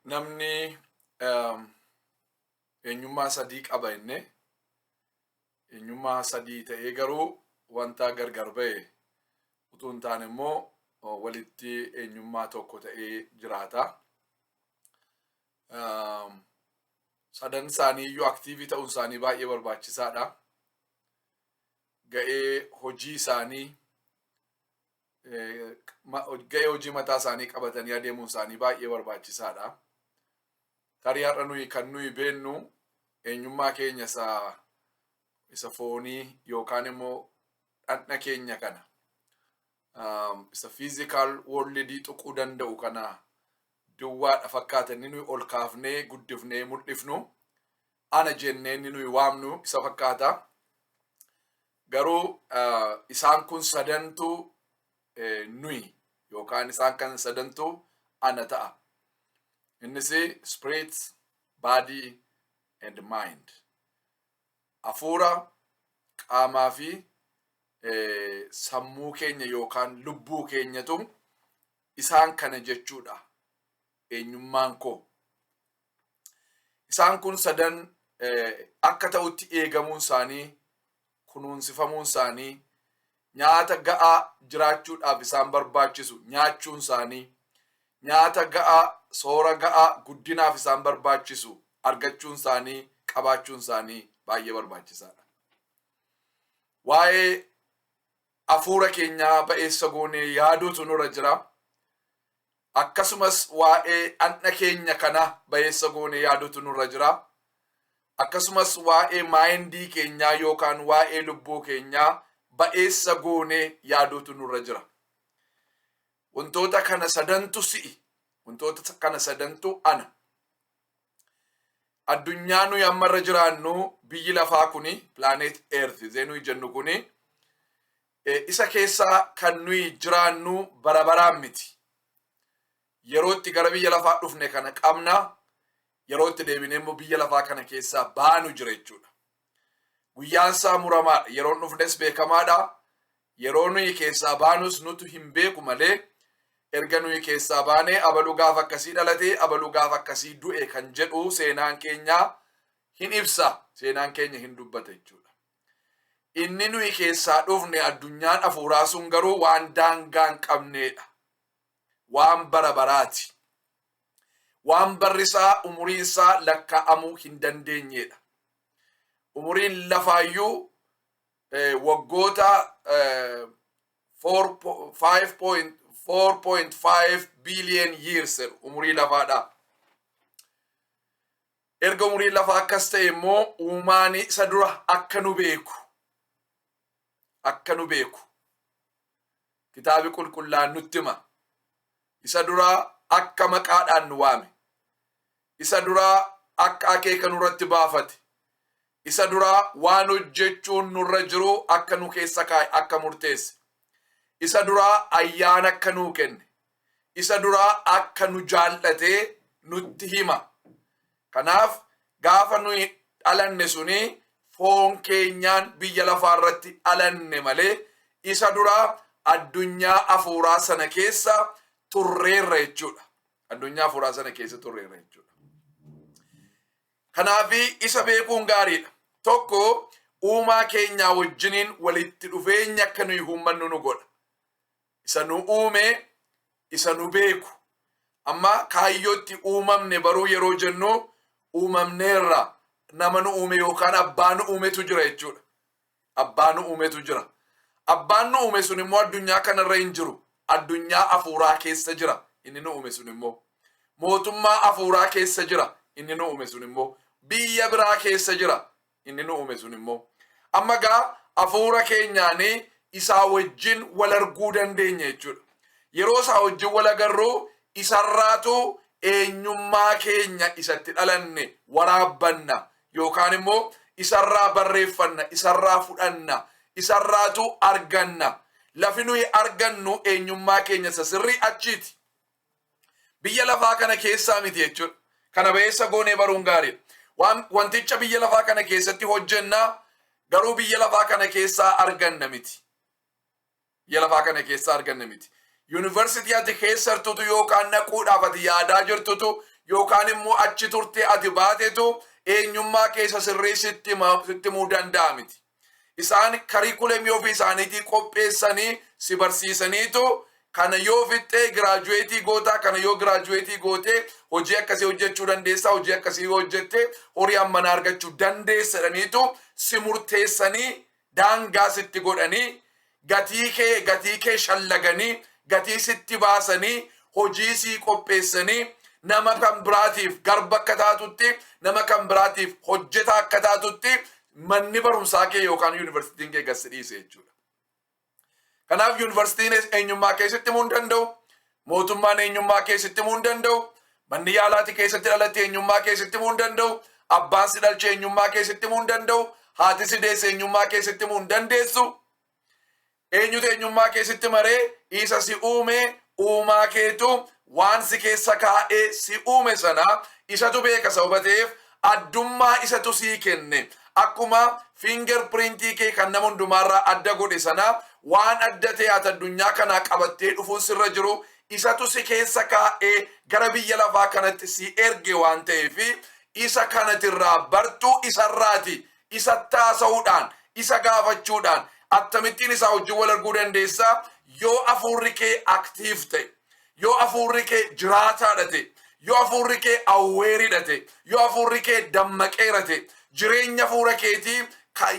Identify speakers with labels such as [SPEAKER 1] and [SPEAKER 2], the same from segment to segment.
[SPEAKER 1] Namni eenyummaa sadii qaba inni. Eenyummaa sadii ta'ee garuu wanta gargar ba'e utuu hin taane immoo walitti eenyummaa tokko ta'ee jiraata. Sadan isaanii iyyuu active ta'uun isaanii baay'ee barbaachisaadha. Ga'ee hojii isaanii, ga'ee hojii mataa isaanii qabatanii adeemuun isaanii baay'ee barbaachisaadha. Tarii har'a nuyi kan nuyi beennu eenyummaa keenya isa foonii yookaan immoo dhaqna keenya kana, isa physical worldii tuquu danda'u kana duwwaadha fakkaata. Inni nuyi ol kaafnee guddifnee mul'ifnu, ana jennee inni nuyi waamnu isa fakkaata. Garuu isaan kun sadantu nuyi yookaan isaan kan sadantu ana ta'a. Innis spirit, body and mind. Hafuura, qaamaa fi sammuu keenya yookaan lubbuu keenyatu isaan kana jechuudha. Eenyummaan koo. Isaan kun sadan akka ta'utti eegamuun isaanii, kunuunsifamuun isaanii, nyaata ga'aa jiraachuudhaaf isaan barbaachisu nyaachuun isaanii, nyaata ga'aa, soora ga'aa guddinaaf isaan barbaachisu argachuun isaanii, qabaachuun isaanii baay'ee barbaachisaadha. Waa'ee hafuura keenyaa ba'eessa goonee yaaduutu nurra jira. Akkasumas waa'ee dhaqna keenya kana ba'eessa goonee yaaduutu nurra jira. Akkasumas waa'ee mindii keenyaa yookaan waa'ee lubbuu keenyaa ba'eessa goonee yaaduutu nurra jira. Wantoota kana sadantu si'i. Wantoota kana sadantu ana. Addunyaa nuyi ammarra jiraannu, biyyi lafaa kuni, planet Earth zee nuyi jennu kuni, isa keessaa kan nuyi jiraannu bara baraan miti. Yeroo itti gara biyya lafaa dhufne kana qabna. Yeroo itti deebinee immoo biyya lafaa kana keessaa baanu jira jechuudha. Guyyaan isaa muramaadha. Yeroon dhufnes beekamaadha. Yeroo nuyi keessaa baanus nutu hin beeku malee, erga nuyi keessaa baanee abaluu gaafa akkasii dhalatee, abaluu gaafa akkasii du'e kan jedhu seenaan keenya hin ibsa. Seenaan keenya hin dubbata jechuudha. Inni nuyi keessaa dhufne, addunyaan hafuuraa sun garuu waan daangaa hin qabneedha. Waan bara baraati. Waan barri isaa, umuriin isaa lakkaa'amuu hin dandeenyedha. Umuriin lafaayyuu waggoota 4.5 billion years umurii lafaadha. Erga umuriin lafaa akkas ta'e immoo, uumaan isa dura akka nu beeku kitaabi qulqullaan nutti hima. Isa dura akka maqaadhaan nu waame. Isa dura akka akeeka nurratti baafate. Isa dura waan hojjechuun nurra jiru akka nu keessa kaa'e, akka murteesse. Isa dura ayyaana akka nuu kenne. Isa dura akka nu jaallatee nutti hima. Kanaaf gaafa nuyi dhalanne suni foon keenyaan biyya lafaa irratti dhalanne malee, isa dura addunyaa hafuuraa sana keessa turreerra jechuudha. Addunyaa hafuuraa sana keessa turreerra jechuudha. Kanaafi isa beekuun gaariidha. Tokko, uumaa keenyaa wajjiniin walitti dhufeenya akka nuyi uummannu nu godha. Isa nu uume, isa nu beeku. Amma kaayyootti uumamne baruu yeroo jennu, uumamneerra, nama nu uume yookaan abbaa nu uumetu jira jechuudha. Abbaa nu uumetu jira. Abbaan nu uume sun immoo addunyaa kanarra hin jiru. Addunyaa hafuuraa keessa jira inni nu uume sun immoo. Mootummaa hafuuraa keessa jira inni nu uume sun immoo. Biyya biraa keessa jira inni nu uume sun immoo. Amma gaa hafuura keenyaanii isaa wajjin wal arguu dandeenya jechuudha. Yeroo isaa wajjin wal agarru, isarraatu eenyummaa keenya isatti dhalanne waraabbanna yookaan immoo isarraa barreeffanna, isarraa fudhanna, isarraatu arganna. Lafi nuyi argannu eenyummaa keenya isa sirrii achiiti. Biyya lafaa kana keessaa miti jechuudha. Kana ba'eessa goonee baruun gaariidha. Wanticha biyya lafaa kana keessatti hojjennaa, garuu biyya lafaa kana keessaa arganna miti. Biyya lafaa kana keessaa arganna miti. Yuunivarsiitii ati keessa jirtutu yookaan naquudhaaf ati yaadaa jirtutu yookaan immoo achi turtee ati baatetu eenyummaa keessa sirrii sitti himuu danda'a miti. Isaan curriculumii ofii isaaniitii qopheessanii si barsiisaniitu, kana yoo fixxee graduate gootaa, kana yoo graduate gootee hojii akkasii hojjechuu dandeessaa, hojii akkasii yoo hojjette horii ammanaa argachuu dandeessa jedhaniitu si murteessanii, daangaa sitti godhanii, gatii kee shallaganii, gatii sitti baasanii, hojii sii qopheessanii, nama kan biraatiif garba akka taatutti, nama kan biraatiif hojjetaa akka taatutti manni barumsaa kee yookaan yuunivarsiitiin kee gad si dhiise jechuudha. Kanaaf yuunivarsiitiin eenyummaa keessatti himuu hin danda'u. Mootummaan eenyummaa keessatti himuu hin danda'u. Manni yaalaati keessatti dhalatte eenyummaa keessatti himuu hin danda'u. Abbaan si dhalche eenyummaa keessatti himuu hin danda'u. Haati si deesse eenyummaa keessatti himuu hin dandeessu. Eenyutu eenyummaa keessatti maree? Isa si uume, uumaa keetu waan si keessa kaa'ee si uume sana isatu beeka. Sababa ta'eef addummaa isatu sii kenne. Akkuma finger printii kee kan nama hundumaarraa adda godhe sana, waan adda ta'e ati addunyaa kanaa qabattee dhufuun sirra jiru isatu si keessa kaa'ee gara biyya lafaa kanatti si erge waan ta'eef, isa kanatirraa bartuu isarraati. Isa taasa'uudhaan, isa gaafachuudhaan akkamittiin isaa wajjin wal arguu dandeessaa? Yoo hafuurri kee active ta'e, yoo hafuurri kee jiraataadha ta'e, yoo hafuurri kee awareiidha ta'e, yoo hafuurri kee dammaqeera ta'e, jireenya hafuura keetii,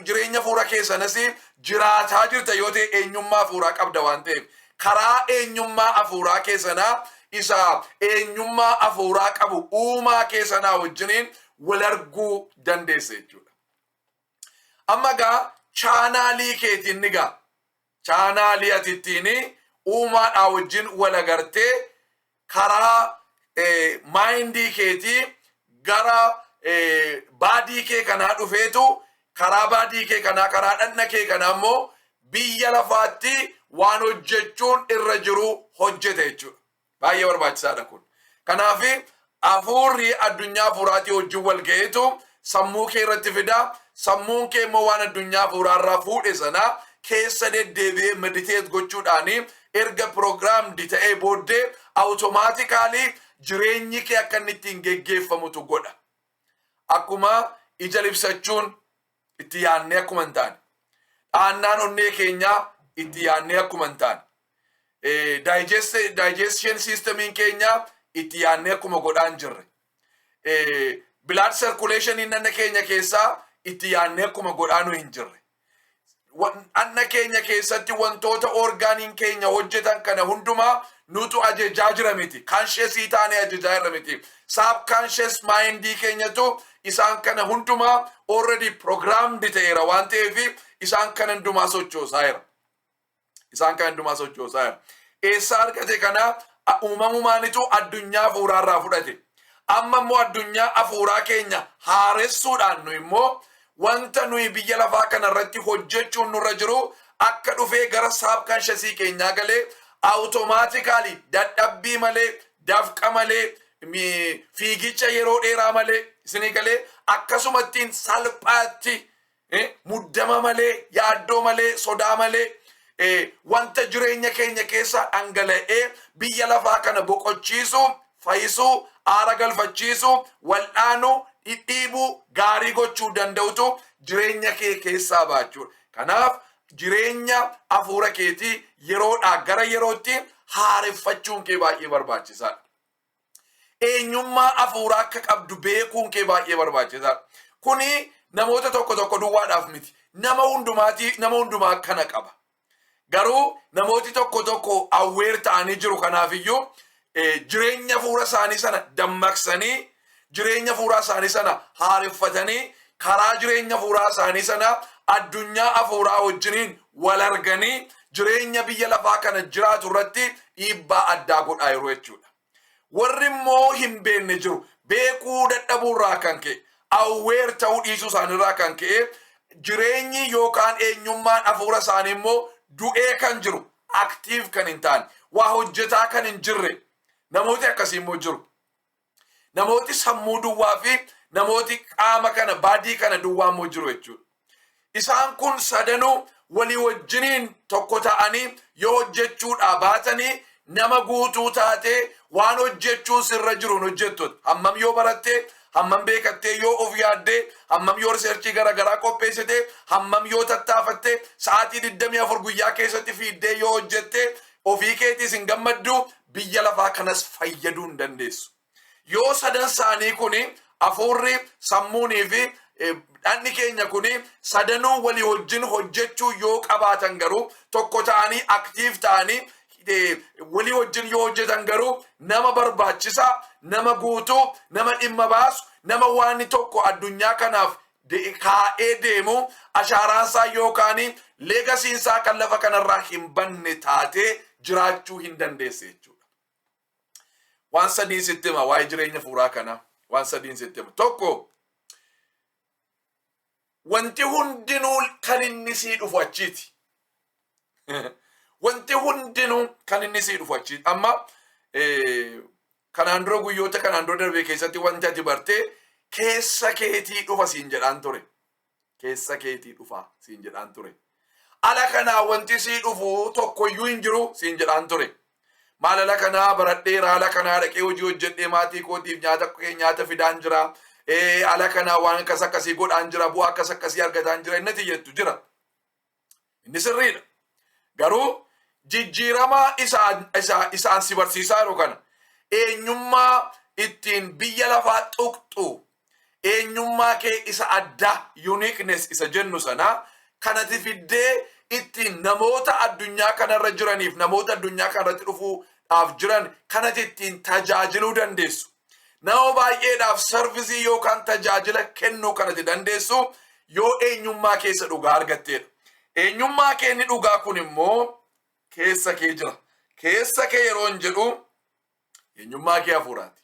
[SPEAKER 1] jireenya hafuura kee sanas jiraataa jirta yoo ta'e, eenyummaa hafuuraa qabda waan ta'eef, karaa eenyummaa hafuuraa kee sanaa isa eenyummaa hafuuraa qabu uumaa kee sanaa wajjiniin wal arguu dandeessa jechuudha. Amma gaa channelii keetiin ni gaa. Channelii ati ittiin uumaadhaa wajjin wal agartee karaa mindii keetii gara body kee kanaa dhufeetu, karaa body kee kanaa, karaa dhagna kee kanaa immoo biyya lafaatti waan hojjechuun irra jiru hojjete jechuudha. Baay'ee barbaachisaadha kun. Kanaaf hafuurri addunyaa hafuuraatii wajjin wal ga'eetu sammuu kee irratti fida. Sammuun kee immoo waan addunyaa hafuuraarraa fuudhe sana keessa deddeebi'ee meditate gochuudhaani erga programmed ta'ee booddee automatically jireenyi kee akka inni ittiin geggeeffamutu godha. Akkuma ija libsachuun itti yaannee akkuma hin taane, dhaannaan onnee keenyaa itti yaannee akkuma hin taane, digestion systemiin keenya itti yaannee akkuma godhaa hin jirre, blood circulationiin dhagna keenya keessaa itti yaannee akkuma godhaa nu hin jirre. Dhagna keenya keessatti wantoota organiin keenya hojjetan kana hundumaa nutu ajajaa jira miti. Consciousii taanee ajajaa jira miti. Subconscious mindii keenyatu isaan kana hundumaa already programmed ta'eera waan ta'eef isaan kana hundumaa sochoosaa jira. Isaan kana hundumaa sochoosaa jira. Eessaa argate kana? Uumamumaanitu addunyaa hafuuraarraa fudhate. Amma immoo addunyaa hafuuraa keenya haaressuudhaan nu immoo wanta nuyi biyya lafaa kana irratti hojjechuun nurra jiru akka dhufee gara subconsciousii keenyaa galee automatically dadhabbii malee, dafqa malee, fiigicha yeroo dheeraa malee isinii galee akkasumattiin salphaatti, muddama malee, yaaddoo malee, sodaa malee, wanta jireenya keenya keessa dhangala'ee biyya lafaa kana boqochiisuu, fayyisuu, aara galfachiisuu, wal'aanuu, dhidhiibuu, gaarii gochuu danda'utu jireenya kee keessaa baachuudha. Kanaaf jireenya hafuura keetii yeroodhaa gara yerootti haareffachuun kee baay'ee barbaachisaadha. Eenyummaa hafuuraa akka qabdu beekuun kee baay'ee barbaachisaadha. Kuni namoota tokko tokko duwwaadhaaf miti. Nama hundumaatii, nama hundumaa kana qaba. Garuu namooti tokko tokko aware ta'anii jiru. Kanaafiyyuu jireenya hafuura isaanii sana dammaqsanii, jireenya hafuuraa isaanii sana haareffatanii, karaa jireenya hafuuraa isaanii sana addunyaa hafuuraa wajjiniin wal arganii jireenya biyya lafaa kana jiraatu irratti dhiibbaa addaa godhaa jiru jechuudha. Warri immoo hin beekne jiru. Beekuu dadhabuurraa kan ka'e, aware ta'uu dhiisuu isaaniirraa kan ka'e, jireenyi yookaan eenyummaan hafuura isaanii immoo du'ee kan jiru, active kan hin taane, waa hojjetaa kan hin jirre namooti akkasii immoo jiru. Namooti sammuu duwwaa fi namooti qaama kana, body kana duwwaa immoo jiru jechuudha. Isaan kun sadanuu walii wajjiniin tokko ta'anii yoo hojjechuudhaa baatanii nama guutuu taatee Waan hojjechuun sirra jiru hin hojjettu. Hammam yoo barattee, hammam beekattee yoo of yaaddee, hammam yoo research garaagaraa qopheessite, hammam yoo tattaafatte, sa'aatii 24 guyyaa keessatti fiiddee yoo hojjette, ofii keetiis hin gammaddu, biyya lafaa kanas fayyaduu hin dandeessu. Yoo sadan isaanii kuni, hafuurri, sammuunii fi dhanni keenya kuni sadanuu walii wajjin hojjechuu yoo qabaatan garuu, tokko ta'anii, active ta'anii walii wajjin yoo hojjetan garuu, nama barbaachisaa, nama guutuu, nama dhimma baasu, nama waan tokko addunyaa kanaaf kaa'ee deemu, ashaaraansaa yookaan legacynsaa kan lafa kanarraa hin banne taatee jiraachuu hin dandeesse jechuudha. Waan sadiin sitti hima waa'ee jireenya fuuraa kanaa. Waan sadiin sitti hima. Tokko, wanti hundinuu kan inni sii dhufu achiiti. Wanti hundinuu kan inni sii dhufu achiiti. Amma kanaan dura, guyyoota kanaan dura darbe keessatti, wanti ati bartee keessa keetii dhufa siin jedhaan ture. Keessa keetii dhufa siin jedhaan ture. Ala kanaa wanti sii dhufu tokkoyyuu hin jiru siin jedhaan ture. Maal, ala kanaa baradheera, ala kanaa dhaqee hojii hojjedhee maatii kootiif nyaata nyaata fidaan jira. Ala kanaa waan akkas akkasii godhaan jira, bu'aa akkas akkasii argataan jira inni jettu jira. Inni sirriidha. Garuu jijjiirama isaan si barsiisaa jiru kana, eenyummaa ittiin biyya lafaa tuqxu, eenyummaa kee isa addaa, uniqueness isa jennu sana, kanati fiddee ittiin namoota addunyaa kanarra jiraniif, namoota addunyaa kanarratti dhufuudhaaf jiran kanati ittiin tajaajiluu dandeessu. Nama baay'eedhaaf service yookaan tajaajila kennuu kanati dandeessu yoo eenyummaa keessa dhugaa argatteedha. Eenyummaa kee inni dhugaa kun immoo keessa kee jira. Keessa kee yeroo hin jedhu, eenyummaa kee hafuuraati.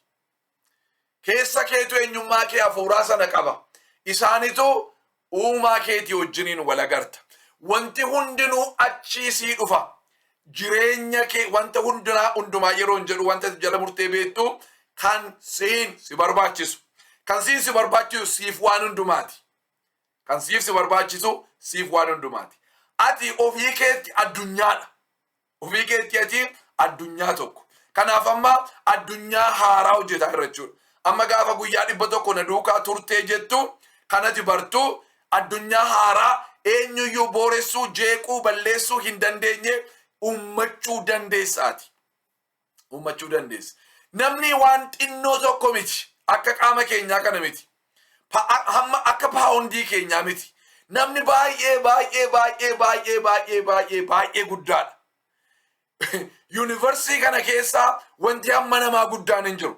[SPEAKER 1] Keessa keetu eenyummaa kee hafuuraa sana qaba. Isaanitu uumaa keetii wajjiniin wal agarta. Wanti hundinuu achii sii dhufa. Jireenya kee, wanta hundumaa hundumaa yeroo hin jedhu, wanta jala murtee beektu kan siin si barbaachisu. Kan siin si barbaachisu siif waan hundumaati. Kan siif si barbaachisu siif waan hundumaati. Ati ofii keetti addunyaadha. Ofii keetti ati addunyaa tokko. Kanaaf amma addunyaa haaraa hojjetaa irra jechuudha. Amma gaafa guyyaa 100 na duukaa turtee jettu, kanati bartu addunyaa haaraa eenyuyyuu booressuu, jeequu, balleessuu hin dandeenye uummachuu dandeessaati. Uummachuu dandeessa. Namni waan xinnoo tokko miti. Akka qaama keenyaa kana miti. Hamma akka paawundii keenyaa miti. Namni baay'ee baay'ee baay'ee baay'ee baay'ee baay'ee baay'ee guddaadha. Universe kana keessaa wanti hamma namaa guddaan hin jiru.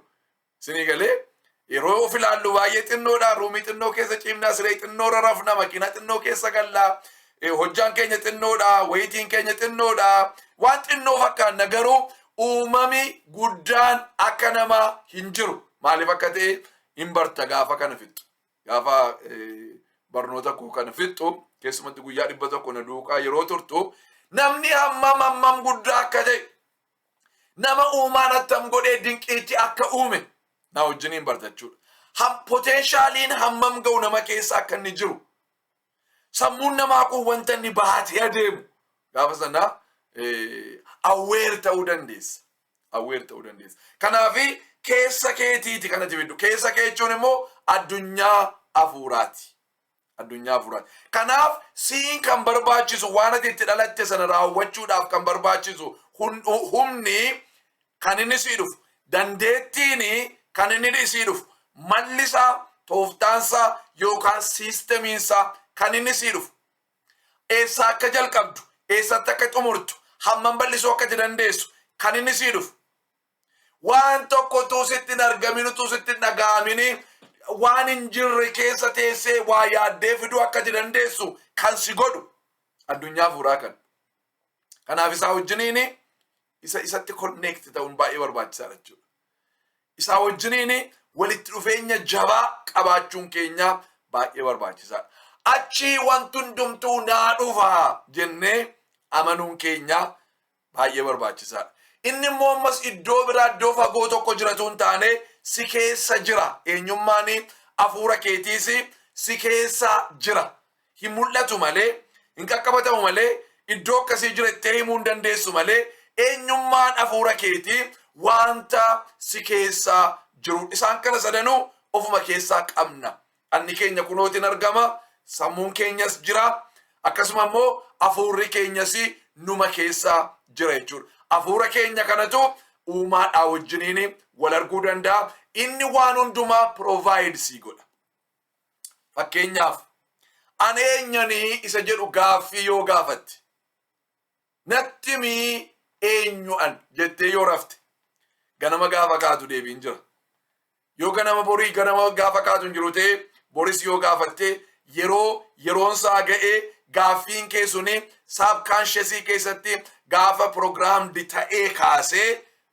[SPEAKER 1] Isinii galee, yeroo of ilaallu baay'ee xinnoodha. Room xinnoo keessa ciimnaa, siree xinnoo rarafna, makiina xinnoo keessa gallaa. Hojjaan keenya xinnoodha, weightiin keenya xinnoodha. Waan xinnoo fakkaanna, garuu uumami guddaan akka namaa hin jiru. Maaliif akka ta'e hin barta gaafa kana fixxu. Gaafa barnoota koo kana fixxu, keessumatti guyyaa 100 na duukaa yeroo turtu, namni hammam hammam guddaa akka ta'e, nama uumaan attam godhee dinqiitti akka uume na wajjiniin barta jechuudha. Potentialiin hammam ga'u nama keessa akka inni jiru. Sammuun namaa kun wanta inni baatee adeemu gaafa sana aware ta'uu dandeessa. Aware ta'uu dandeessa. Kanaafi keessa keetiiti kanatti fiddu. Keessa kee jechuun immoo addunyaa hafuuraati. Addunyaa hafuuraati. Kanaaf siin kan barbaachisu, waan ati itti dhalatte sana raawwachuudhaaf kan barbaachisu, humni kan inni sii dhufu, dandeettiin kan inni sii dhufu, mallisaa, tooftaansaa yookaan systemiinsaa kan inni sii dhufu, eessa akka jalqabdu, eessatti akka xumurtu, hammam bal'isuu akka itti dandeessu kan inni sii dhufu, waan tokko utuu sitti hin argamin, utuu sitti hin dhaga'amin, waan hin jirre keessa teessee waa yaaddee fiduu akka itti dandeessu kan si godhu addunyaa hafuuraa kana. Kanaaf isaa wajjiniin isa isatti connect ta'uun baay'ee barbaachisaadha jechuudha. Isaa wajjiniin walitti dhufeenya jabaa qabaachuun keenya baay'ee barbaachisaadha. Achii wanti hundumtuu naa dhufa jennee amanuun keenya baay'ee barbaachisaadha. Inni immoo ammas iddoo biraa, iddoo fagoo tokko jiratu hin taane, si keessa jira. Eenyummaan hafuura keetiis si keessa jira. Hin mul'atu malee, hin qaqqabatamu malee, iddoo akkasii jira jettee himuu hin dandeessu malee, eenyummaan hafuura keetii Wanta si keessaa jiru. Isaan kana sadanuu ofuma keessaa qabna. Anni keenya kunootiin argama. Sammuun keenyas jira. Akkasuma immoo hafuurri keenyas numa keessaa jira jechuudha. Hafuura keenya kanatu uumaadhaa wajjiniin wal arguu danda'a. Inni waan hundumaa provide sii godha. Fakkeenyaaf, ani eenyanii isa jedhu gaaffii yoo gaafatte, natti himii, eenyu an jettee yoo rafte, ganama gaafa kaatu deebiin jira. Yoo ganama borii ganama gaafa kaatu hin jiru ta'e, boris yoo gaafatte, yeroo yeroon isaa ga'ee gaaffiin kee suni subconsciousii keessatti gaafa programmed ta'ee kaasee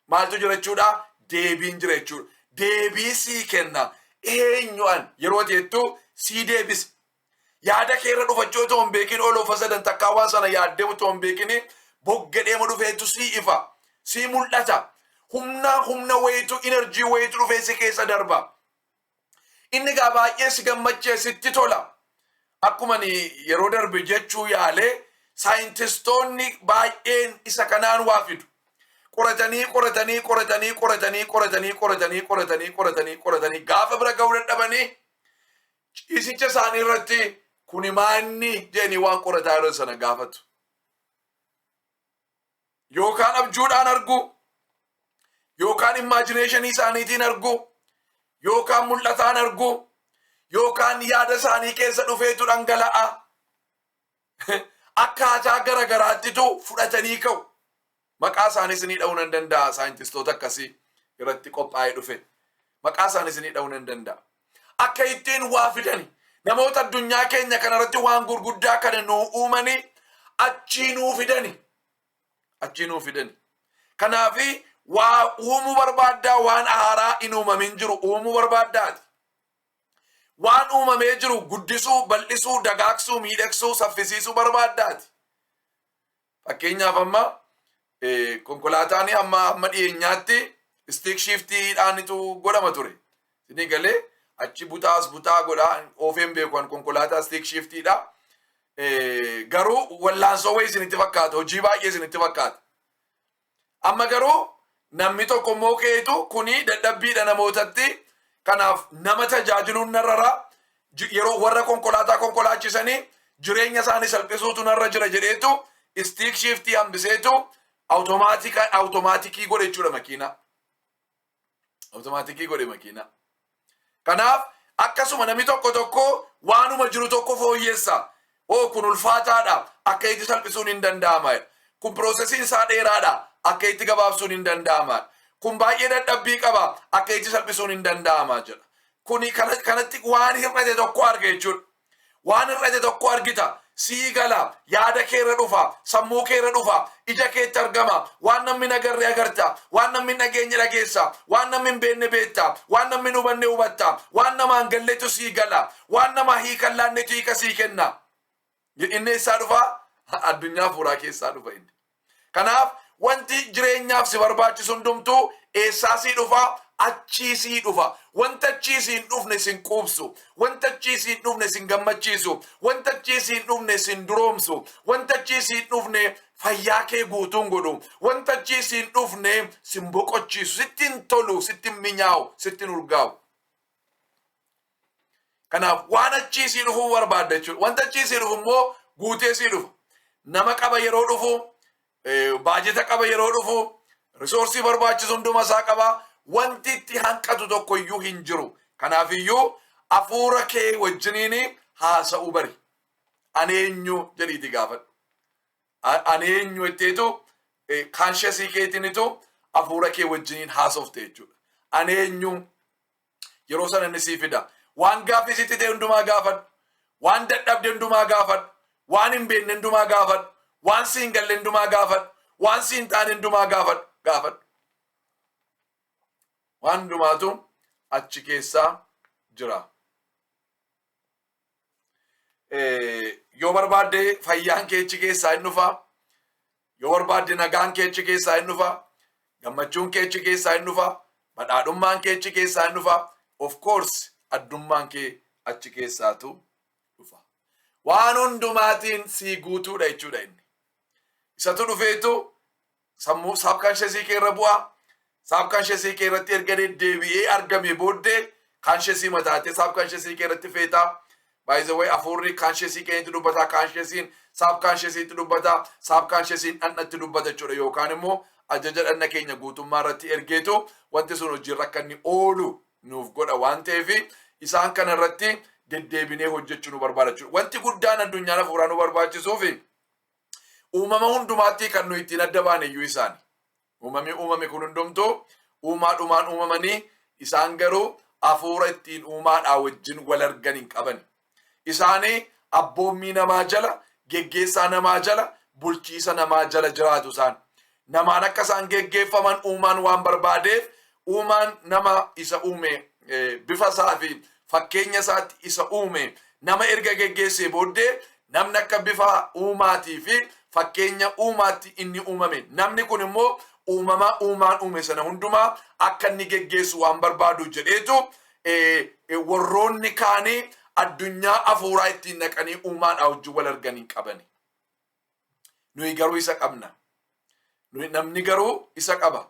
[SPEAKER 1] maaltu jira jechuudha? Deebiin jira jechuudha. Deebii sii kenna. Eenyu an yeroo jettu sii deebisa. Yaada kee irra dhufachuu otoo hin beekin, ol ofa sadan takkaa waan sana yaaddee otoo hin beekin, boggadheema dhufeetu sii ifa. Sii mul'ata. Humna wayitu, energy wayitu dhufee si keessa darba. Inni gaa baay'ee si gammachee sitti tola. Akkuma ni yeroo darbe jechuu yaalee, saayintistoonni baay'een isa kanaan waa fidu. Qoratanii, qoratanii, qoratanii, qoratanii, qoratanii, qoratanii, qoratanii, qoratanii, qoratanii gaafa bira ga'uu dadhabanii, ciisicha isaanii irratti kuni maanni jedhanii waan qorataa jiran sana gaafatu. Yookaan abjuudhaan argu, yookaan imaginationii isaaniitiin argu, yookaan mul'ataan argu, yookaan yaada isaanii keessa dhufeetu dhangala'a. Akkaataa gara garaattitu fudhatanii ka'u. Maqaa isaaniis ni dha'uu nan danda'a, saayintistoota akkasii irratti qophaa'ee dhufe. Maqaa isaaniis ni dha'uu nan danda'a. Akka ittiin waa fidani, namoota addunyaa keenya kanarratti waan gurguddaa kana nuu uumanii achii nuu fidani. Achii nuu fidani. Kanaafi waa uumuu barbaaddaa, waan haaraa hin uumamin jiru uumuu barbaaddaati. Waan uumamee jiru guddisuu, bal'isuu, dagaagsuu, miidhagsuu, saffisiisuu barbaaddaati. Fakkeenyaaf, amma konkolaataan amma dhiyeenyaatti stick shiftiidhaanitu godhama ture. Isinii galee, achi butaas butaa godhaa oofeen beeku konkolaataa stick shiftiidha. Garuu wallaansoo wayii isinitti fakkaata, hojii baay'ee isinitti fakkaata. Amma garuu namni tokko immoo keetu kuni dadhabbiidha namootatti. Kanaaf nama tajaajiluun narrara, yeroo warra konkolaataa konkolaachisanii jireenya isaanii salphisuutu narra jira jedheetu stick shiftii hambiseetu automaticii godhe jechuudha makiinaa. Automaticii godhe makiinaa. Kanaaf akkasuma namni tokko tokko waanuma jiru tokko fooyyessa. Oo, kun ulfaataadha. Akka itti salphisuun hin danda'ama. Kun processiin isaa dheeraadha. Akka itti gabaabsuun hin danda'ama. Kun baay'ee dadhabbii qaba. Akka itti salphisuun hin danda'ama jedha. Kuni kanatti waan hir'ate tokko arga jechuudha. Waan hir'ate tokko argita. Sii gala, yaada keerra dhufa, sammuu keerra dhufa, ija keetti argama, waan namni hin agarre agarta, waan namni hin dhageenye dhageessa, waan namni hin beekne beekta, waan namni hin hubanne hubatta, waan namaan galletu sii gala, waan nama hiika laannetu hiika sii kenna. Inni eessaa dhufa? Addunyaa hafuuraa keessaa dhufa inni. Kanaaf wanti jireenyaaf si barbaachisu hundumtuu eessaa sii dhufa? Achii sii dhufa. Wanta achii sii hin dhufne sin quubsu. Wanta achii sii hin dhufne sin gammachiisu. Wanta achii sii hin dhufne sin duroomsu. Wanta achii sii hin dhufne fayyaa kee guutuun godhu. Wanta achii sii hin dhufne sin boqochiisu. Sitti hin tolu, sitti hin minyaa'u, sitti hin urgaa'u. Kanaaf waan achii sii dhufuu barbaadda jechuudha. Wanta achii sii dhufu immoo guutee sii dhufa. Nama qaba yeroo dhufu, baajeta qaba yeroo dhufu, resourceii barbaachisu hunduma isaa qaba. Wanti itti hanqatu tokko iyyuu hin jiru. Kanaaf iyyuu hafuura kee wajjiniin haasa'uu bari. Ani eenyu jedhiiti gaafadhu. Ani eenyu jetteetu consciousii keetiinitu hafuura kee wajjiniin haasofte jechuudha. Ani eenyu, yeroo sana inni sii fida. Waan gaaffii sitti ta'e hundumaa gaafadhu. Waan dadhabde hundumaa gaafadhu. Waan hin beekne hundumaa gaafadhu. Waan si hin galle hundumaa gaafadhu. Waan si hin taane hundumaa gaafadhu. Gaafadhu. Waan hundumaatu achi keessaa jira. Yoo barbaadde fayyaan kee achi keessaa hin dhufa. Yoo barbaadde nagaan kee achi keessaa hin dhufa. Gammachuun kee achi keessaa hin dhufa. Badhaadhummaan kee achi keessaa hin dhufa. Of course, addummaan kee achi keessaatu dhufa. Waan hundumaatiin sii guutuudha jechuudha inni. Isatu dhufeetu sammuu subconsciousii kee irra bu'a. Subconsciousii kee irratti erga deddeebi'ee argame booddee consciousii mataatee subconsciousii kee irratti feetaa. By the way, hafuurri consciousii keenyatti dubbata, consciousiin subconsciousiitti dubbata, subconsciousiin dhandhatti dubbata jechuudha. Yookaan immoo ajaja dhanna keenya guutummaa irratti ergeetu wanti sun hojiirra akka inni oolu nuuf godha waan ta'eef, isaan kana irratti deddeebinee hojjechuu nu barbaada jechuudha. Wanti guddaan addunyaan hafuuraa nu barbaachisuufi uumama hundumaatti kan nu ittiin adda baane iyyuu isaani. Uumamni uumame kun hundumtuu uumaadhumaan uumamanii, isaan garuu hafuura ittiin uumaadhaa wajjin wal argan hin qaban. Isaanii abboommii namaa jala, geggeessaa namaa jala, bulchiisa namaa jala jiraatu isaan. Namaan akka isaan geggeeffaman uumaan waan barbaadeef, uumaan nama isa uume, bifa isaa fi fakkeenya isaatti isa uume, nama erga geggeessee booddee, namni akka bifa uumaatii fi fakkeenya uumaatti inni uumame. Namni kun immoo uumama uumaan uume sana hundumaa akka inni geggeessu waan barbaadu jedheetu, warroonni kaanii addunyaa hafuuraa ittiin naqanii uumaadhaa wajjin wal arganii qabani. Nuyi garuu isa qabna. Namni garuu isa qaba.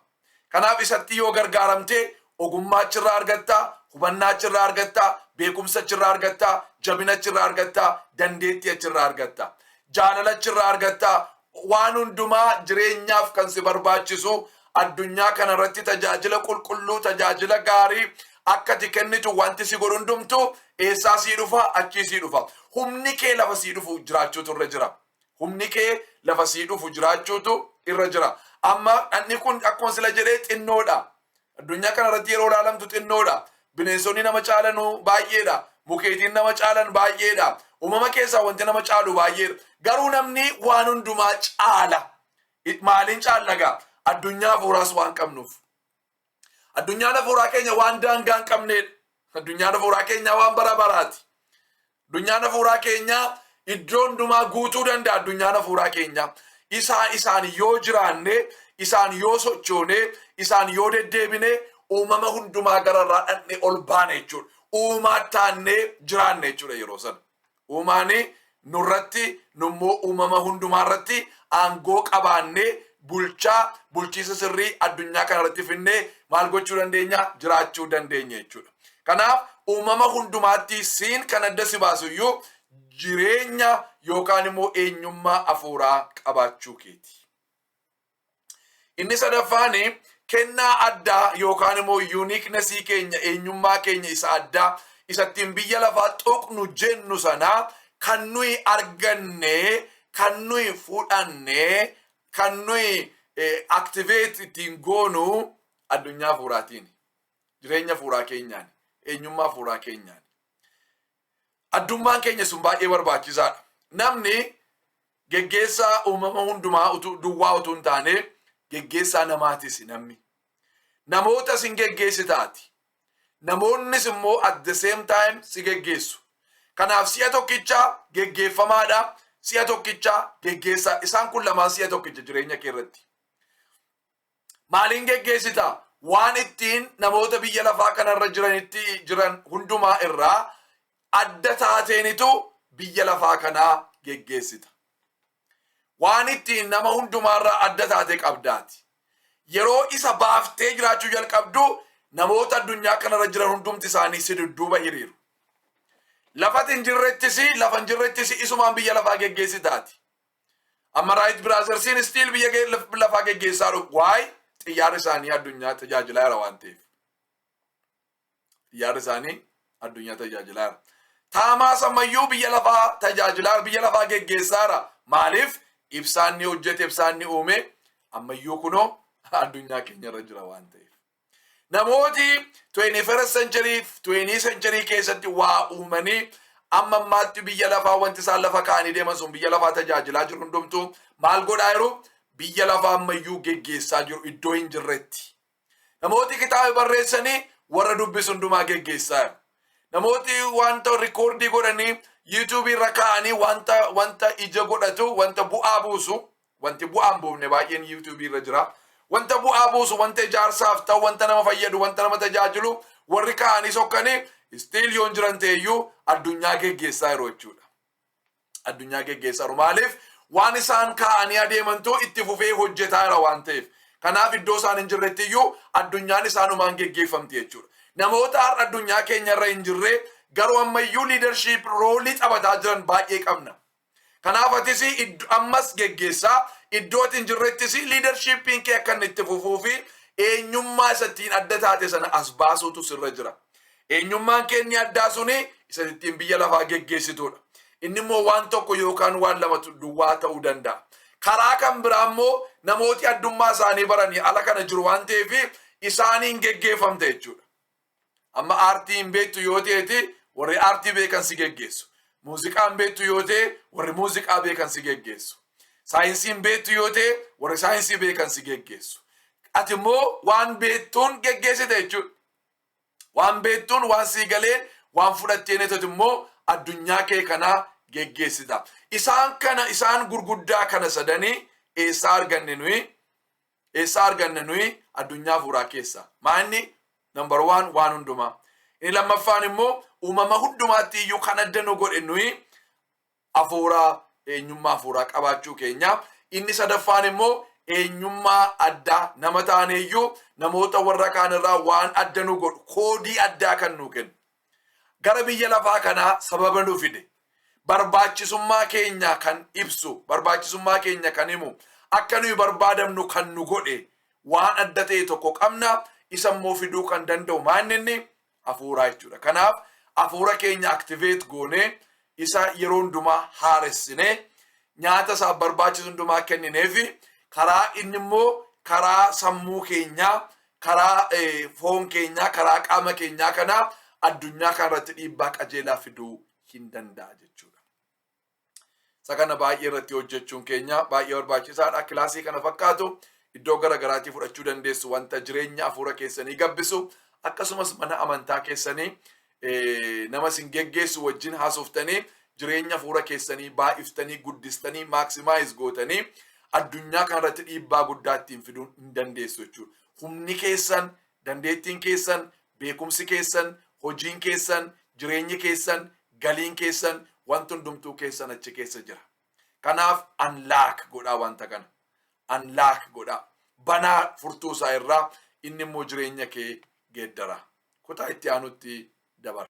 [SPEAKER 1] Kanaaf isatti yoo gargaaramtee ogummaa achirraa argattaa, hubannaa achirraa argattaa, beekumsa achirraa argattaa, jabina achirraa argattaa, dandeettii achirraa argattaa, jaalala achirraa argattaa, waan hundumaa jireenyaaf kan si barbaachisu, addunyaa kanarratti tajaajila qulqulluu, tajaajila gaarii akka ati kennitu wanti si godhu hundumtu eessaa sii dhufa? Achii sii dhufa. Humni kee lafa sii dhufu jiraachuutu irra jira. Humni kee lafa sii dhufu jiraachuutu irra jira. Amma dhanni kun akkuma sila jedhee xinnoodha. Addunyaa kanarratti yeroo ilaalamtu xinnoodha. Bineensonni nama caalanuu baay'eedha. Mukeetiin nama caalan baay'eedha. Uumama keessaa wanti nama caalu baay'eedha. Garuu namni waan hundumaa caala. Maaliin caallagaa? Addunyaa hafuuraas waan qabnuuf. Addunyaan hafuuraa keenya waan daangaa hin qabneedha. Addunyaan hafuuraa keenya waan bara baraati. Addunyaan hafuuraa keenya iddoo hundumaa guutuu danda'a addunyaan hafuuraa keenya. Isaan yoo jiraanne, isaan yoo sochoone, isaan yoo deddeebine, uumama hundumaa gararraa dhandhee ol baane jechuudha. Uumaa taannee jiraanne jechuudha yeroo sana. Uumaani nurratti, nummoo uumama hundumaa irratti aangoo qabaannee, bulchaa bulchiisa sirrii addunyaa kana irratti finnee maal gochuu dandeenya? Jiraachuu dandeenya jechuudha. Kanaaf uumama hundumaatti siin kan adda si baasu iyyuu jireenya yookaan immoo eenyummaa hafuuraa qabaachuu keeti. Inni sadaffaan kennaa addaa yookaan immoo uniquenessii keenya, eenyummaa keenya isa addaa, isa ittiin biyya lafaa tuqnu jennu sanaa kan nuyi arganne, kan nuyi fudhanne, kan nuyi activate ittiin goonu addunyaa hafuuraatiin, jireenya hafuuraa keenyaan, eenyummaa hafuuraa keenyaan. Addummaan keenya sun baay'ee barbaachisaadha. Namni geggeessaa uumama hundumaa duwwaa utuu hin taane, geggeessaa namaatis namni. Namoota sin geggeessitaati. Namoonnis immoo at the same time si geggeessu. Kanaaf si'a tokkicha geggeeffamaadha. Si'a tokkicha geggeessaa. Isaan kun lamaan si'a tokkicha jireenya kee irratti. Maaliin geggeessita? Waan ittiin namoota biyya lafaa kanarra jiranitti jiran hundumaa irraa adda taateenitu biyya lafaa kanaa geggeessita. Waan ittiin nama hundumaarraa adda taate qabdaati. Yeroo isa baaftee jiraachuu jalqabdu, namoota addunyaa kanarra jiran hundumti isaanii si dudduuba hiriiru. Lafa hin jirrettis, lafa hin jirrettis isumaan biyya lafaa geggeessitaati. Amma Wright Brothersiin still biyya lafaa geggeessaa dhufu. Waay, xiyyaarri isaanii addunyaa tajaajilaa jira waan ta'eef. Xiyyaarri isaanii addunyaa tajaajilaa jira. Taamaas ammayyuu biyya lafaa tajaajilaa, biyya lafaa geggeessaa jira. Maaliif? Ibsaan ni hojjete, ibsaan ni uume, ammayyuu kunoo addunyaa keenya irra jira waan ta'eef. Namooti 21st century, 20th century keessatti waa uumanii amma ammaatti biyya lafaa wanti isaan lafa kaa'anii deeman sun biyya lafaa tajaajilaa jiru hundumtuu maal godhaa jiru? Biyya lafaa ammayyuu geggeessaa jiru iddoo hin jirretti. Namooti kitaaba barreessanii warra dubbisu hundumaa geggeessaa jiru. Namooti wanta recordii godhanii YouTubeii irra kaa'anii wanta ija godhatu, wanta bu'aa buusu, wanti bu'aa hin buufne baay'een YouTubeii irra jira. Wanta bu'aa buusu, wanta ijaarsaaf ta'u, wanta nama fayyadu, wanta nama tajaajilu warri kaa'anii sokkanii still yoon jiran ta'eyyuu addunyaa geggeessaa jiru jechuudha. Addunyaa geggeessaa jiru. Maaliif? Waan isaan kaa'anii adeemantu itti fufee hojjetaa jira waan ta'eef. Kanaaf iddoo isaan hin jirretti iyyuu addunyaan isaanumaan geggeeffamti jechuudha. Namoota har'a addunyaa keenya irra hin jirre garuu ammayyuu leadership role taphataa jiran baay'ee qabna. Kanaaf atis ammas geggeessaa, iddoo ati hin jirrettis leadershipiin kee akka inni itti fufuu fi eenyummaa isa ittiin adda taate sana as baasuutu sirra jira. Eenyummaan kee inni addaa suni isa ittiin biyya lafaa geggeessituudha. Inni immoo waan tokko yookaan waan lamatu duwwaa ta'uu danda'a. Karaa kan biraa immoo namooti addummaa isaanii baranii ala kana jiru waan ta'eef isaaniin geggeeffamte jechuudha. Amma aartii hin beektu yoo ta'eeti, warri aartii beekan si geggeessu. Muuziqaa hin beektu yoo ta'e, warri muuziqaa beekan si geggeessu. Saayinsii hin beektu yoo ta'e, warri saayinsii beekan si geggeessu. Ati immoo waan beektuun geggeessite jechuudha. Waan beektuun, waan sii galeen, waan fudhatteen immoo addunyaa kee kanaa geggeessita. Isaan kana, isaan gurguddaa kana sadanii eessaa arganne nuyi? Eessaa arganne nuyi? Addunyaa hafuuraa keessa. Maanni number one waan hundumaa. Inni lammaffaan immoo uumama hundumaatti iyyuu kan adda nu godhe nuyi hafuuraa, eenyummaa hafuuraa qabaachuu keenya. Inni sadaffaan immoo eenyummaa addaa nama taaneeyyuu namoota warra kaan irraa waan adda nu godhu, koodii addaa kan nu kennu. Gara biyya lafaa kanaa sababa nu fide. Barbaachisummaa keenya kan ibsu, barbaachisummaa keenya kan himu, akka nuyi barbaadamnu kan nu godhe waan adda ta'e tokko qabna. Isa immoo fiduu kan danda'u maanni inni hafuuraa jechuudha. Kanaaf hafuura keenya activate goonee, isa yeroo hundumaa haaressinee, nyaata isaaf barbaachisu hundumaa kennineefi, karaa inni immoo karaa sammuu keenyaa, karaa foon keenyaa, karaa qaama keenyaa kanaa addunyaa kanarratti dhiibbaa qajeelaa fiduu hin danda'a jechuudha. Isa kana baay'ee irratti hojjechuun keenya baay'ee barbaachisaadha. Kilaasii kana fakkaatu iddoo gara garaatii fudhachuu dandeessu, wanta jireenya hafuura keessanii gabbisu. Akkasumas mana amantaa keessanii nama isin geggeessu wajjin haasoftanii, jireenya hafuura keessanii baay'iftanii, guddistanii, maximize gootanii addunyaa kanarratti dhiibbaa guddaa ittiin fiduun hin dandeessu jechuudha. Humni keessan, dandeettiin keessan, beekumsi keessan, hojiin keessan, jireenyi keessan, galiin keessan, wanti hundumtuu keessan achi keessa jira. Kanaaf unlock godhaa wanta kana. Unlock godhaa. Banaa furtuu isaa irraa, inni immoo jireenya kee geeddara. Kutaa itti aanutti dabara.